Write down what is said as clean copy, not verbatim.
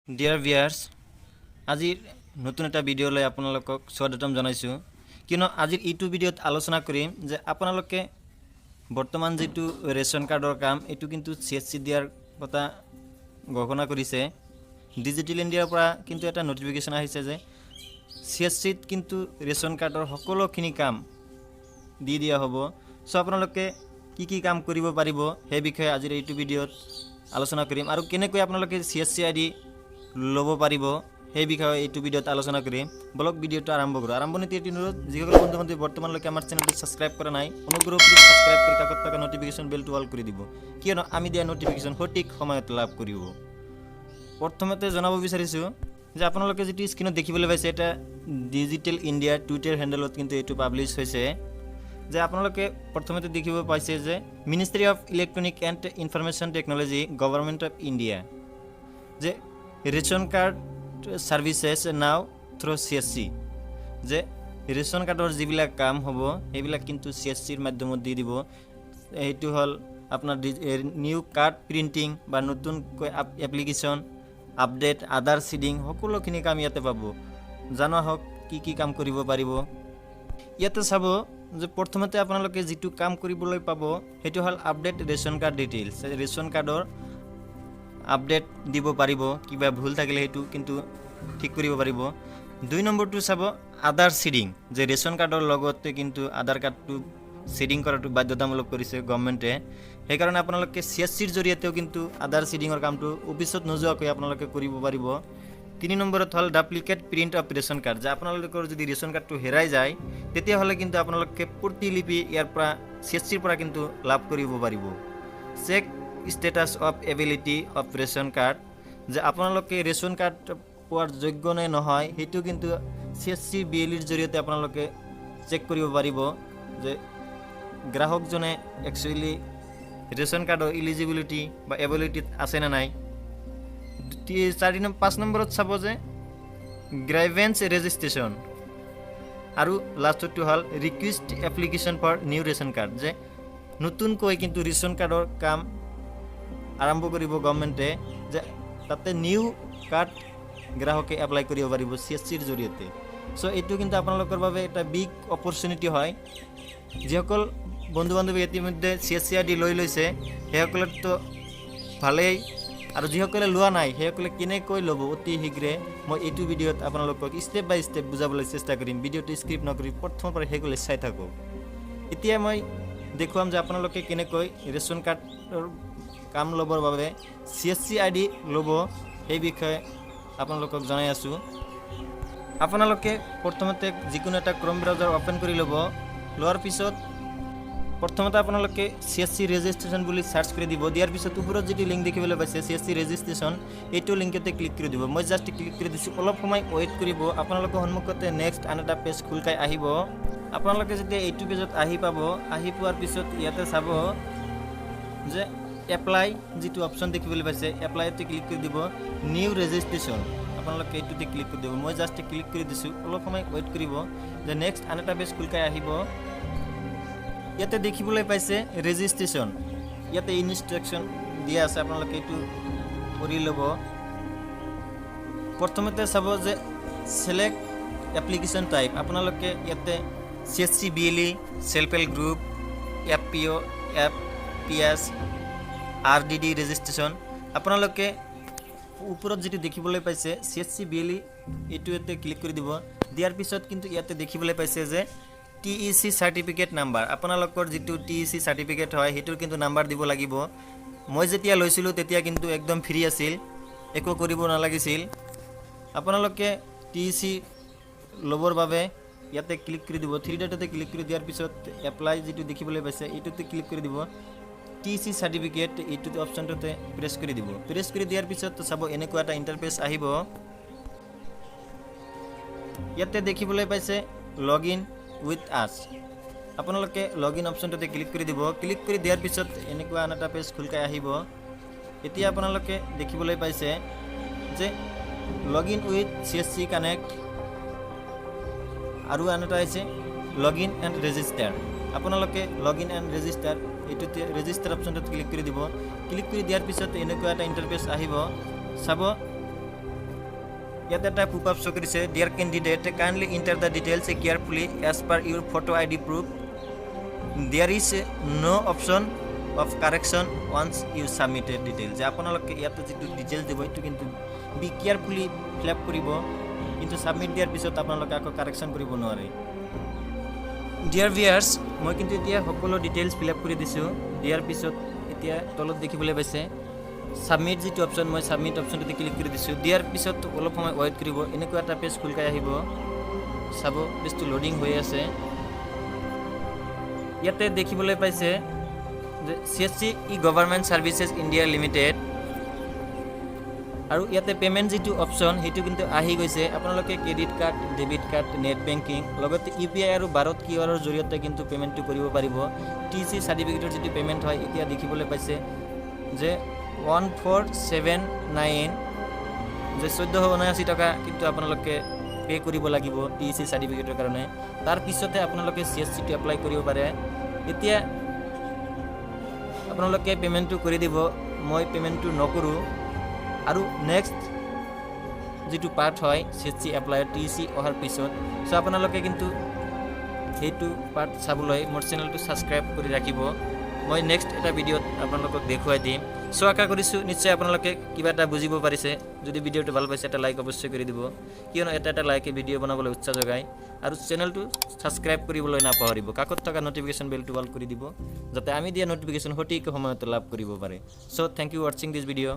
Dear viewers, আজিৰ নতুন এটা ভিডিঅ'লৈ আপোনালোকক স্বাগতম জনাইছোঁ। কিয়নো আজিৰ এইটো ভিডিঅ'ত আলোচনা কৰিম যে আপোনালোকে বৰ্তমান যিটো ৰেচন কাৰ্ডৰ কাম, এইটো কিন্তু চিএছচি দিয়াৰ কথা ঘোষণা কৰিছে। ডিজিটেল ইণ্ডিয়াৰ পৰা কিন্তু এটা নটিফিকেশ্যন আহিছে যে চিএছচিত কিন্তু ৰেচন কাৰ্ডৰ সকলোখিনি কাম দি দিয়া হ'ব। চ' আপোনালোকে কি কি কাম কৰিব পাৰিব, সেই বিষয়ে আজিৰ এইটো ভিডিঅ'ত আলোচনা কৰিম আৰু কেনেকৈ আপোনালোকে চিএছচি আইডি ল'ব পাৰিব, সেই বিষয়ে এইটো ভিডিঅ'ত আলোচনা কৰিম। বলক, ভিডিঅ'টো আৰম্ভ কৰোঁ। আৰম্ভণিতে এটি অনুৰোধ, যিসকল বন্ধু বান্ধৱী বৰ্তমানলৈকে আমাৰ চেনেলটো ছাবস্ক্ৰাইব কৰা নাই, অনুগ্ৰহ কৰি ছাবস্ক্ৰাইব কৰি কাষত থকা নটিফিকেশ্যন বেলটো অল কৰি দিব, কিয়নো আমি দিয়া নটিফিকেশ্যন সঠিক সময়ত লাভ কৰিব। প্ৰথমতে জনাব বিচাৰিছোঁ যে আপোনালোকে যিটো স্ক্ৰীণত দেখিবলৈ পাইছে, এটা ডিজিটেল ইণ্ডিয়া টুইটাৰ হেণ্ডেলত কিন্তু এইটো পাব্লিছ হৈছে যে আপোনালোকে প্ৰথমতে দেখিব পাইছে যে Ministry of Electronic and Information Technology, Government of India, যে ration card services now through CSC, যে ৰেচন কাৰ্ডৰ যিবিলাক কাম হ'ব, সেইবিলাক কিন্তু চিএছচিৰ মাধ্যমত দি দিব। সেইটো হ'ল আপোনাৰ নিউ কাৰ্ড প্ৰিণ্টিং বা নতুনকৈ এপ্লিকেশ্যন আপডেট, আধাৰ চিডিং, সকলোখিনি কাম ইয়াতে পাব। জনা হওক কি কি কাম কৰিব পাৰিব। ইয়াতে চাব যে প্ৰথমতে আপোনালোকে যিটো কাম কৰিবলৈ পাব, সেইটো হ'ল update ration card details. Ration কাৰ্ডৰ আপডেট দিব পাৰিব, কিবা ভুল থাকিলে সেইটো কিন্তু ঠিক কৰিব পাৰিব। 2 নম্বৰটো চাব, আধাৰ চিডিং, যে ৰেচন কাৰ্ডৰ লগতে কিন্তু আধাৰ কাৰ্ডটো চিডিং কৰাটো বাধ্যতামূলক কৰিছে গভমেণ্টে। সেইকাৰণে আপোনালোকে চিএছচিৰ জৰিয়তেও কিন্তু আধাৰ চিডিঙৰ কামটো অফিচত নোযোৱাকৈ আপোনালোকে কৰিব পাৰিব। 3 নম্বৰত হ'ল duplicate print of ration card, যে আপোনালোকৰ যদি ৰেচন কাৰ্ডটো হেৰাই যায়, তেতিয়াহ'লে কিন্তু আপোনালোকে প্ৰতিলিপি ইয়াৰ পৰা, চিএছচিৰ পৰা কিন্তু লাভ কৰিব পাৰিব। Check status of ability of ration card, যে আপোনালোকে ৰেচন কাৰ্ড পোৱাৰ যোগ্য নে নহয়, সেইটো কিন্তু চিএছচি বিএলইৰ জৰিয়তে আপোনালোকে চেক কৰিব পাৰিব যে গ্ৰাহকজনে একচুৱেলি ৰেচন কাৰ্ডৰ ইলিজিবিলিটি বা এবিলিটিত আছে নে নাই। চাৰি নম্বৰ, 5 নম্বৰত চাব যে গ্ৰাইভেন্স ৰেজিষ্ট্ৰেশ্যন আৰু লাষ্টৰটো হ'ল request application for new ration card, যে নতুনকৈ কিন্তু ৰেচন কাৰ্ডৰ কাম আৰম্ভ কৰিব গভমেণ্টে, যে তাতে নিউ কাৰ্ড গ্ৰাহকে এপ্লাই কৰিব পাৰিব চিএছচিৰ জৰিয়তে। চ' এইটো কিন্তু আপোনালোকৰ বাবে এটা বিগ অপৰচুনিটি হয়। যিসকল বন্ধু বান্ধৱী ইতিমধ্যে চিএছচি আইডি লৈ লৈছে, সেইসকলৰতো ভালেই আৰু যিসকলে লোৱা নাই, সেইসকলে কেনেকৈ ল'ব অতি শীঘ্ৰে, মই এইটো ভিডিঅ'ত আপোনালোকক ষ্টেপ বাই ষ্টেপ বুজাবলৈ চেষ্টা কৰিম। ভিডিঅ'টো স্কিপ নকৰি প্ৰথমৰ পৰা শেষলৈ চাই থাকক। এতিয়া মই দেখুৱাম যে আপোনালোকে কেনেকৈ ৰেচন কাৰ্ডৰ কাম ল'বৰ বাবে চিএছচি আইডি ল'ব, সেই বিষয়ে আপোনালোকক জনাই আছোঁ। আপোনালোকে প্ৰথমতে যিকোনো এটা ক্ৰম ব্ৰাউজাৰ অ'পেন কৰি ল'ব। লোৱাৰ পিছত প্ৰথমতে আপোনালোকে চিএছচি ৰেজিষ্ট্ৰেশ্যন বুলি চাৰ্চ কৰি দিব। দিয়াৰ পিছত ওপৰত যিটো লিংক দেখিবলৈ পাইছে, চিএছচি ৰেজিষ্ট্ৰেশ্যন, এইটো লিংকতে ক্লিক কৰি দিব। মই জাষ্ট ক্লিক কৰি দিছোঁ। অলপ সময় ৱেইট কৰিব। আপোনালোকৰ সন্মুখতে নেক্সট আন এটা পেজ খোল খাই আহিব। আপোনালোকে যেতিয়া এইটো পেজত আহি পাব, আহি পোৱাৰ পিছত ইয়াতে চাব যে এপ্লাই যিটো অপশ্যন দেখিবলৈ পাইছে, এপ্লাইতে ক্লিক কৰি দিব। নিউ ৰেজিষ্ট্ৰেশ্যন, আপোনালোকে এইটোতে ক্লিক কৰি দিব। মই জাষ্ট ক্লিক কৰি দিছোঁ। অলপ সময় ৱেইট কৰিব যে নেক্সট আন এটা পেজ খোল খাই আহিব। ইয়াতে দেখিবলৈ পাইছে ৰেজিষ্ট্ৰেশ্যন, ইয়াতে ইনষ্ট্ৰাকশ্যন দিয়া আছে, আপোনালোকে এইটো কৰি ল'ব। প্ৰথমতে চাব যে চিলেক্ট এপ্লিকেশ্যন টাইপ। আপোনালোকে ইয়াতে CSC BLE, self help group, FPO, FPS, RDD registration, আপোনালোকে ওপৰত যিটো দেখিবলৈ পাইছে চিএছচি বিএলই, এইটো ইয়াতে ক্লিক কৰি দিব। দিয়াৰ পিছত কিন্তু ইয়াতে দেখিবলৈ পাইছে যে টিইচি চাৰ্টিফিকেট নাম্বাৰ। আপোনালোকৰ যিটো টিইচি চাৰ্টিফিকেট হয়, সেইটোৰ কিন্তু নাম্বাৰ দিব লাগিব। মই যেতিয়া লৈছিলোঁ, তেতিয়া কিন্তু একদম ফ্ৰী আছিল, একো কৰিব নালাগিছিল। আপোনালোকে টিইচি ল'বৰ বাবে ইয়াতে ক্লিক কৰি দিব। থ্ৰী ডটতে ক্লিক কৰি দিয়াৰ পিছত এপ্লাই যিটো দেখিবলৈ পাইছে, এইটোতে ক্লিক কৰি দিব। টিইচি চাৰ্টিফিকেট, এইটো অপশ্যনটোতে প্ৰেছ কৰি দিব। প্ৰেছ কৰি দিয়াৰ পিছত চাব এনেকুৱা এটা ইণ্টাৰফেচ আহিব। ইয়াতে দেখিবলৈ পাইছে লগ ইন উইথ আছ। আপোনালোকে লগ ইন অপশ্যনটোতে ক্লিক কৰি দিব। ক্লিক কৰি দিয়াৰ পিছত এনেকুৱা আন এটা পেজ খোল খাই আহিব। এতিয়া আপোনালোকে দেখিবলৈ পাইছে যে log in with CSC Connect আৰু আন এটা আহিছে লগ ইন এণ্ড ৰেজিষ্টাৰ। আপোনালোকে লগ ইন এণ্ড ৰেজিষ্টাৰ, এইটোতে ৰেজিষ্টাৰ অপশ্যনটোত ক্লিক কৰি দিব। ক্লিক কৰি দিয়াৰ পিছত এনেকুৱা এটা ইণ্টাৰফেচ আহিব। চাব ইয়াতে এটা পপ আপ শ্ব' কৰিছে, "Dear candidate, kindly enter the details carefully as per your photo ID proof. There is no option of correction once you submitted detail." যে আপোনালোকে ইয়াতে যিটো ডিটেইলছ দিব, সেইটো কিন্তু বি কেয়াৰফুলি ফিল আপ কৰিব। কিন্তু ছাবমিট দিয়াৰ পিছত আপোনালোকে আকৌ কাৰেকশ্যন কৰিব নোৱাৰে। ডিয়াৰ ভিউৱাৰ্ছ, মই কিন্তু এতিয়া সকলো ডিটেইলছ ফিল আপ কৰি দিছোঁ। দিয়াৰ পিছত এতিয়া তলত দেখিবলৈ পাইছে ছাবমিট যিটো অপশ্যন, মই ছাবমিট অপশ্যনটোতে ক্লিক কৰি দিছোঁ। দিয়াৰ পিছত অলপ সময় ৱেইট কৰিব, এনেকুৱা এটা পেজ খোল খাই আহিব। চাব, পেজটো লোডিং হৈ আছে। ইয়াতে দেখিবলৈ পাইছে যে CSC e Government Services India Limited আৰু ইয়াতে পে'মেণ্ট যিটো অপশ্যন, সেইটো কিন্তু আহি গৈছে। আপোনালোকে credit card, debit card, net banking, লগতে ইউপিআই আৰু ভাৰত কিউআৰৰ জৰিয়তে কিন্তু পে'মেণ্টটো কৰিব পাৰিব। টিইচি চাৰ্টিফিকেটৰ যিটো পে'মেণ্ট হয়, এতিয়া দেখিবলৈ পাইছে যে 1479, যে 1479 টকা কিন্তু আপোনালোকে পে' কৰিব লাগিব টিইচি চাৰ্টিফিকেটৰ কাৰণে। তাৰপিছতে আপোনালোকে চিএছচিটো এপ্লাই কৰিব পাৰে। এতিয়া আপোনালোকে পে'মেণ্টটো কৰি দিব, মই পে'মেণ্টটো নকৰোঁ। আৰু নেক্সট যিটো পাৰ্ট হয় চিএছচি এপ্লাইৰ টিইচি অহাৰ পিছত, চ' আপোনালোকে কিন্তু সেইটো পাৰ্ট চাবলৈ মোৰ চেনেলটো ছাবস্ক্ৰাইব কৰি ৰাখিব। মই নেক্সট এটা ভিডিঅ'ত আপোনালোকক দেখুৱাই দিম। চ' আশা কৰিছোঁ নিশ্চয় আপোনালোকে কিবা এটা বুজিব পাৰিছে। যদি ভিডিঅ'টো ভাল পাইছে, এটা লাইক অৱশ্যই কৰি দিব, কিয়নো এটা এটা লাইকে ভিডিঅ' বনাবলৈ উৎসাহ যোগায়। আৰু চেনেলটো ছাবস্ক্ৰাইব কৰিবলৈ নাপাহৰিব। কাষত থকা ন'টিফিকেশ্যন বেলটো অল কৰি দিব, যাতে আমি দিয়া ন'টিফিকেশ্যন সঠিক সময়তে লাভ কৰিব পাৰে। So thank you watching this video.